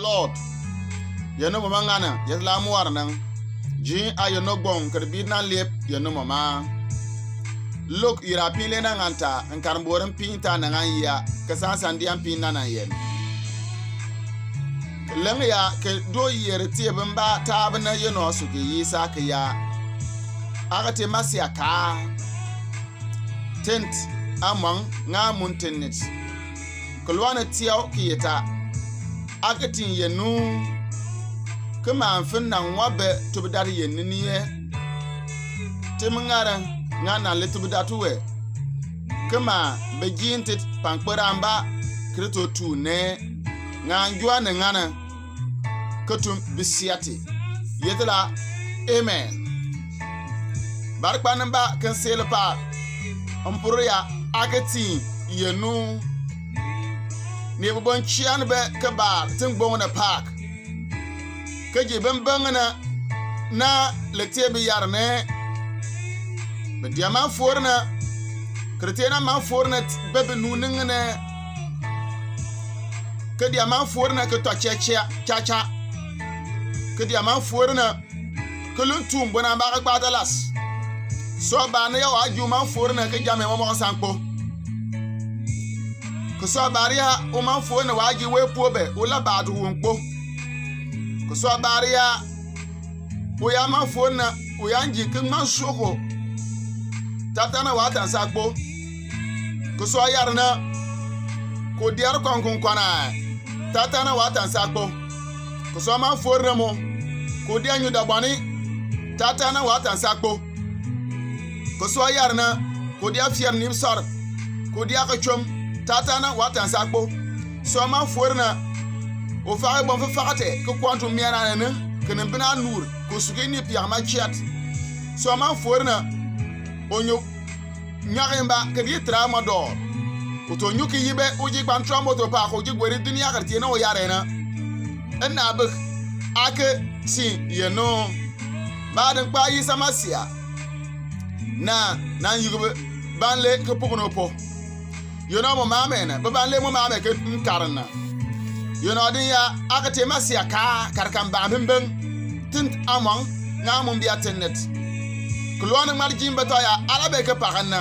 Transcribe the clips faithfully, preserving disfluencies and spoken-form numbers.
Lord. Yɛn ne mɔma ŋan, yɛt la muar nang. Jin a yɛn ne gbong kɛ di bit nan lep yɛn ne mɔma. Lok yira pin le na ŋan ta, n kar borin pin ta na ŋan ya, kɛ san san dian pin na na yɛn. Lɛŋ ya kɛ do yɛri tiɛ bimba ta bina yɛn ɔ suki yi sa kɛ ya. Akɛ ti Masia ka. Tint among ŋa mun tinit. Kɛ luani tiɛw kɛ yɛ ta. Akɛ tin yɛ nu. Kɛ ma n fin na ŋwa bɛ tubdat yɛ nini yɛ. Tim ŋarɛ ŋa na li tubdat wɛ. Kɛ ma bɛ jin tit pankpɛ ramba Kristo tu nɛ. Ŋa n jua ni ŋanɛ. Kɛ tum bisiati. Yɛt la. Amen. Bar kpan n ba kɛ n sel pa. Mpuru ya akɛ tin yɛ nu. Ni bɛ bɔn cian bɛ kɛ bar tin gbong na pak. Kɛ ji bɛ n bɛŋ na na lɛ tiɛ bi yar nɛ. Bɛ dia man for na. Kɛ tiɛ na man for na bɛ bɛ nu ni ŋɛ nɛ. Kɛ dia man for na kɛ tɔ cɛ cɛ ca ca. Kɛ dia man for na. Kɛ lun tum bɔ na ba kɛ kpa ta las. So ba na ya wa ju man for na kɛ ja mɛ mɔ mɔ san kpo. Kɛ so ba ria o man for na wa ji we po bɛ o la ba du won kpo. Kɛ so ba ria o ya man for na o ya nji kɛ man soko. Tata na wa tan sa kpo. Kɛ so yar na. Kɛ o diar kɔn kun kɔna. Tata na wa tan sa kpo. Kɛ so man for na mo. Kɛ o dia nyu da bani. Tata na wa tan sa kpo. Kɛ so yar na. Kɛ o dia fiar ni sar. Kɛ o dia kɛ chom. Tata na wa tan sa kpo. So man for na. O fa bɔn fa fa te. Kɛ kwantu miana na. Kɛ ni bina nur. Kɛ o suki ni pia ma chiat. So man for na. O nyu. Nyaki mba kɛ di tra ma dɔ. Kɛ o to nyuki yi bɛ o ji kpan tra moto pa kɛ o ji gweri dunia kɛ tiɛ na o yare na. Ɛna bɛ akɛ si yɛ no. Ba den kpa Yisa Masia. Na na yugu bɛ ban le kɛ puk no po. Yɛ no mo mame na bɛ ban le mo mame kɛ n kar na. Yɛ no din ya akɛ ti Masia ka kar kan ba min bɛŋ. Tint among ŋa mun bia tinit. Kɛ luani ŋmar jin bɛ tɔ ya ala bɛ kɛ pagan na.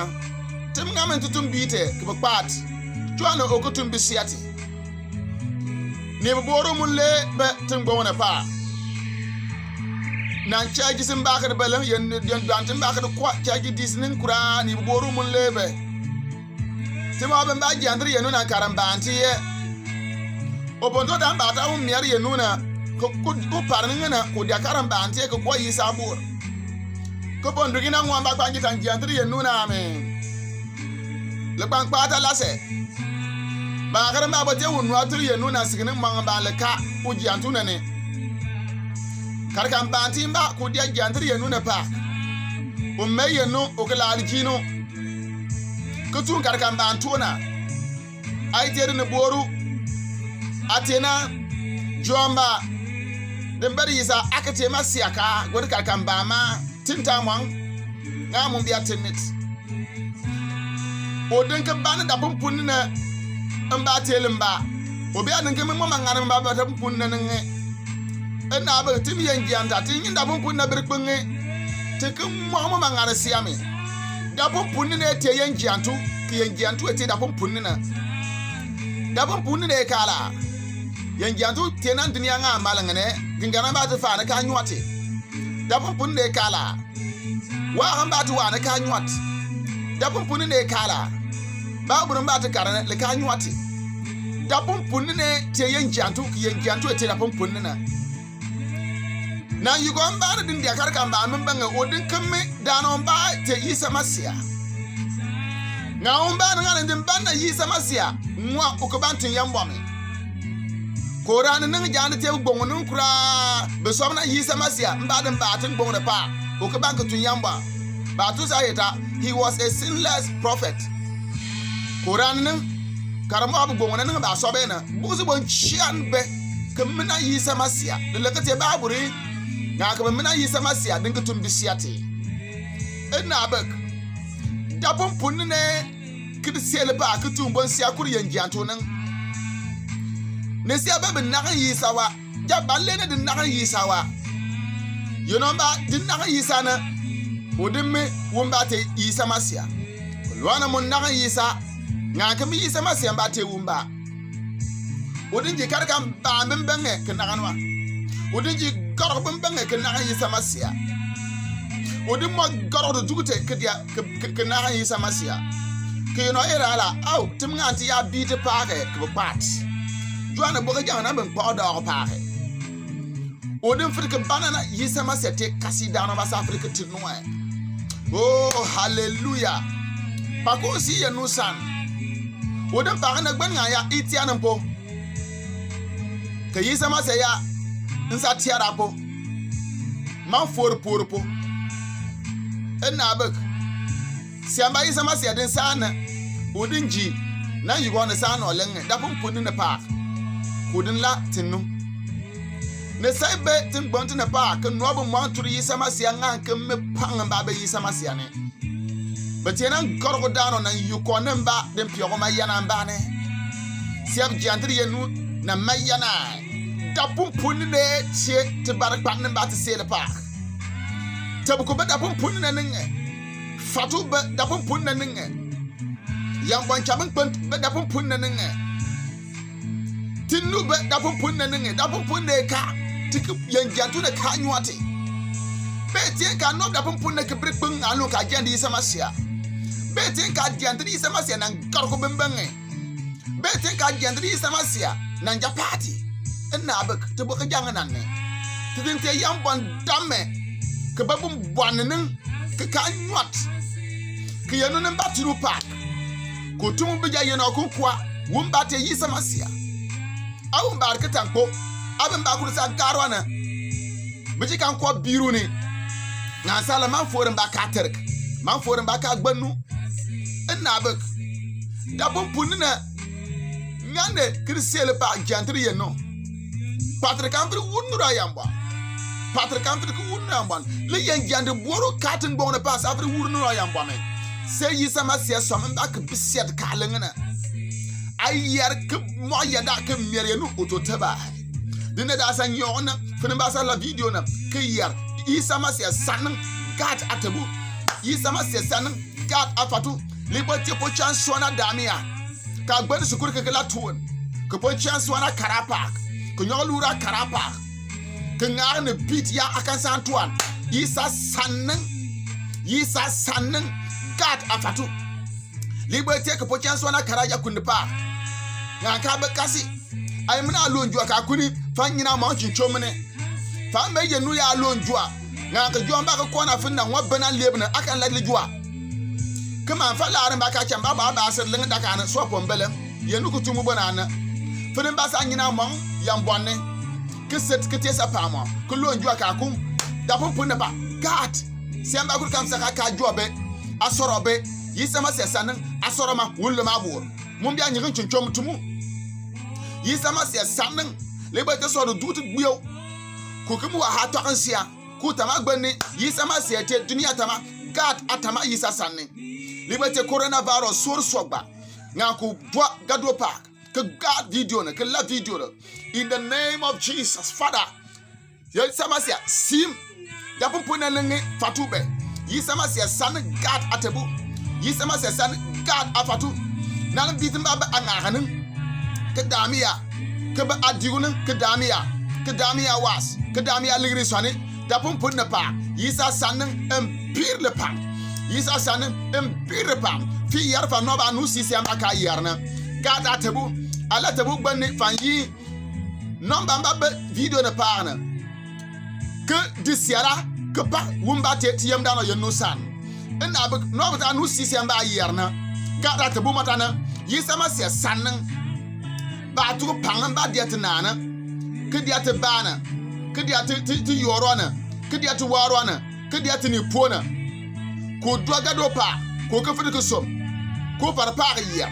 Tim ŋa mɛ n tutum bite kɛ bɛ kpat. Juan o kɛ tum bisiati. Ni bɛ boru mun le bɛ tin gbong na pa. Nan chaji sin bakɛ bɛ lɛŋ yɛn yɛn duan tin bakɛ kwa chaji dis nin kura ni bɛ boru mun le bɛ. Tim a bɛ ba jiandir yɛn nu na karambanti yɛ. O bon to dan ba ta un miar yɛn nu na. Ko ko ko par ni ŋa na ko dia karambanti yɛ ko kwa Yisa bor. Ko bon dugi na ŋwa ba kpanji tan jiandir yɛn nu na amen. Le kpankpata lasɛ. Ba kɛrɛ mba bɔ te wun nua turi yɛ nu na sigini mɔŋ ba le ka u jiantu nɛ ni. Kar kan banti mba ku dia jiantiri yɛ nu nɛ pa. U mɛ yɛ nu u kɛ laali jinu. Kɛ tun kar kan bantu na. Ai tiɛ di ni boru. A tiɛ na jɔmba. Din bɛri yisa akɛ tiɛ ma siaka gɔdi kar kan ba ma. Tinta mɔŋ ŋa mɔŋ bia tinit. O din kɛ bani dapun punni nɛ. Mba teli mba. O bia din kɛ mi mɔma ŋani mba ba dapun punni nɛ ni ŋɛ. Ɛna bɛ ti mi yɛn jianta ti nyin dapun punni nɛ biri kpɛ ŋɛ. Ti kɛ mɔŋ mɔma ŋani sia mi. Dapun punni nɛ ti yɛn jiantu. Kɛ yɛn jiantu ti dapun punni nɛ. Dapun punni nɛ kala. Yɛn jiantu ti nan dunia ŋa mali ŋɛ nɛ. Gingana ba ti fa ni ka nyuati. Dapun punni nɛ kala. Wa hamba ti wa ni ka nyuat. Dapun punni nɛ kala. Ba buru mba ti kara ni ka nyuati. Dapun punni nɛ ti yɛn jiantu kɛ yɛn jiantu ti dapun punni nɛ. Na yugo mba ni din dia kar kan ba mi mba ŋɛ o din kɛ mi dano mba ti Yisa Masia. Ŋa mba ni ŋa ni din ba na Yisa Masia. Ŋwa u kɛ ban tin yɛn bɔ mi. Kora ni niŋ jani te gbong niŋ kura. Bɛ sɔb na Yisa Masia mba din ba tin gbong ni pa. O kɛ ban kɛ tun yamba. Ba tu sa yeta he was a sinless prophet. Kora ni niŋ karamo abu gbong ni niŋ ba sɔb na. Buzi bon chian bɛ kɛ mina Yisa Masia. Lele kɛ te ba buri. Ŋa kɛ mina Yisa Masia din kɛ tun bisia te. Ɛna bɛ dapun punni nɛ. Kidi seli ba ki tun bon sia kuri yɛn jiantu niŋ. Ni sia ba bi nagan Yisa wa. Ja ba le ni di nagan Yisa wa. Yeno mba di nagan Yisa ne. O di mi wumba te Yisa Masiya. Luana mo nagan Yisa. Nga ki mi Yisa Masiya mba te wumba. O di nji kari kam ba mi mbenge ki nagan wa. O di nji goro bi mbenge ki nagan Yisa Masiya. O di mo goro du dugute ki dia ki, ki, ki nagan Yisa Masiya. Ki yeno era la, au, tim nga ti ya bi ti pake, ki bi pat. Juana boke jang na ben pa da pake. O di firi ki bana na Yisa Masiya te kasi dano masa firi ki tinue. Oh, hallelujah. Pa ko si yenu san. O di pa na gben nga ya itian mpo. Ki Yisa Masiya ya nsa tiara po. Ma for por po. Ena bek. Sia mba Yisa Masiya din sa na. O di nji. Na yugo na sa no lenge. Dapum puni na pak. Ko din la tinu. Na sai be tin gbon tin na pak. Ka no bu man turi Yisa Masiya nga ka me pang mba be Yisa Masiya ne. Beti na goro ko dano na yuko ne mba din piogo ma yana mba ne. Sia bi jantri yenu na ma yana. Dapum puni ne tie ti bar kpan ne mba ti sele pak. Tabu ko be dapum puni ne ninge. Fatu be dapum puni ne ninge. Yambon chabin kpen be dapum puni ne ninge. Tinu be dapum puni ne ninge. Dapum puni ne ka. Tiki yen jantu ne ka nyuati. Be tien ka no dapum puni ne ki brik pun anu ka jandi Yisa Masiya. Be tien ka jandi Yisa Masiya na goro ko bembenge. Be tien ka jandi Yisa Masiya na japati. Ena bek te bo ka jang nan ne. Ti din te yambon dame. Ke babum bwan nen. Ke ka nyuat. Ke yenu ne mba tinu pak. Ko tumu bi ja yenu kunkwa. Wumba te Yisa Masiya. Awu mba ke tankpo. Abe mba kuru sa garwa na. Biji kan ko biru ni. Nga sala man fori mba ka terk. Man fori mba ka gbanu. Ena bek. Dapum puni na. Ngande kiri sele pa jantri yeno. Patri kan firi wunu ra yamba. Patri kan firi ki wunu ra yamba. Le yen jantri boro katin gbong na pa sa firi wunu ra yamba me. Se Yisa Masiya so mba ki bisiat ka lengana. Ayar ki mo yada ki mier yenu uto teba. Dine da sa nyona. Fini mba sa la video na. Ki yar. Yisa Masiya sanin. God atabu. Yisa Masiya sanin. God afatu. Libo tie po chance wana damia. Ka gbani sukuri ke la tuon. Ke po chance wana kara pak. Ke nyolu ra kara pak. Ke ngare ne bit ya akan san tuan. Yisa sanin. Yisa sanin. God afatu. Libo tie ke po chance wana kara ya kundi pak. Nga ka be kasi. Ai mina lonjua ka kuni. Fa nyina ma chinchomene. Fa mbe yenu ya lonjua. Nga ka jua mba ka kona fin na nwa bena lebna akan la le jua. Kama fa la ran ba ka chamba ba ba sir lenga da kana so pon bele. Yenu kutumu bana na. Fini mba sa nyina ma yambon ne. Ki set ki tie sa pa ma. Ki lonjua ka kum. Dapum puni na pa. God. Sia mba kuru kam sa ka ka jua be. Asoro be. Yisa Masiya sanin. Asoro ma. Wulu ma bor. Mumbi a nyigin chinchom tumu. Yisa Masiya sanin. Libo te so du ti gbio. Ku ki mu wa ha to kan sia. Ku tama gbani. Yisa Masiya te dunia tama. God atama Yisa sanin. Libo te coronavirus sor sogba. Nga ku dua gado pak. Ke God video na. Ke la video na. In the name of Jesus, Father. Yisa Masiya sim. Dapum puni ne ngi fatu be. Yisa Masiya sanin God atabu. Yisa Masiya sanin God afatu. Nan bitin ba ba angaganin. Ke damia. Ke ba adigunin ke damia. Ke damia was. Ke damia ligri sani. Dapum puni na pa. Yisa sanin mpir le pam. Yisa sanin mpir le pam. Fi yar fa no ba nu si se amba ka yar na. God atabu. Ala tabu gbani fan yi. Namba mba be video na pa na. Ke di siara ke pa wumba te ti yam dano yenu san. Ena be no ba ta nu si se mba yar na. Ka da te bu mata na. Yisa Masiya sanin. Ba tu pang mba dia te nana. Ke dia te bana. Ke dia te ti, ti yoro na. Ke dia te waro na. Ke dia te ni pona. Ko dua gado pa. Ko ke fidi ke som. Ko par pa ke yar.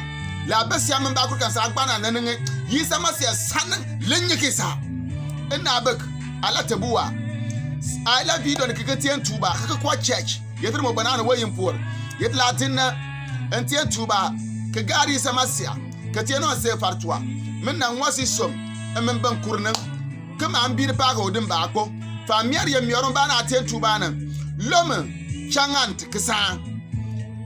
La be sia mba ko kan sa gbana na nenge. Yisa Masiya sanin lenye kisa. Ena bek. Ala tabuwa. Ala video ni keke tien tuba. Keke kwa church. Yetri mo banana we impor. Yet la dinna. En tien tuba. Ke gari Yisa Masiya. Ke tien no se fartua. Min na nwa si som. mmen bɛn kur nang. Kema mbiri pa ko dim ba ko. Fa miar ye miar ba na tien tu ba nang. Lome changan te kesa.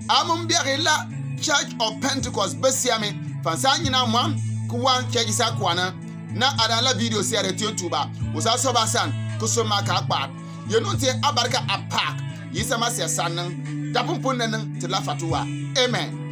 Amun biak ila Church of Pentecost besiame. Fa sa nyina mwam kuwan church sa kwana. Na adan la video si are tien tu ba. Usa so ba san. Kusuma ka kpat. Ye nun te abarka apak. Yisa ma se san nang. Dapun pun nang te la fatuwa. Amen.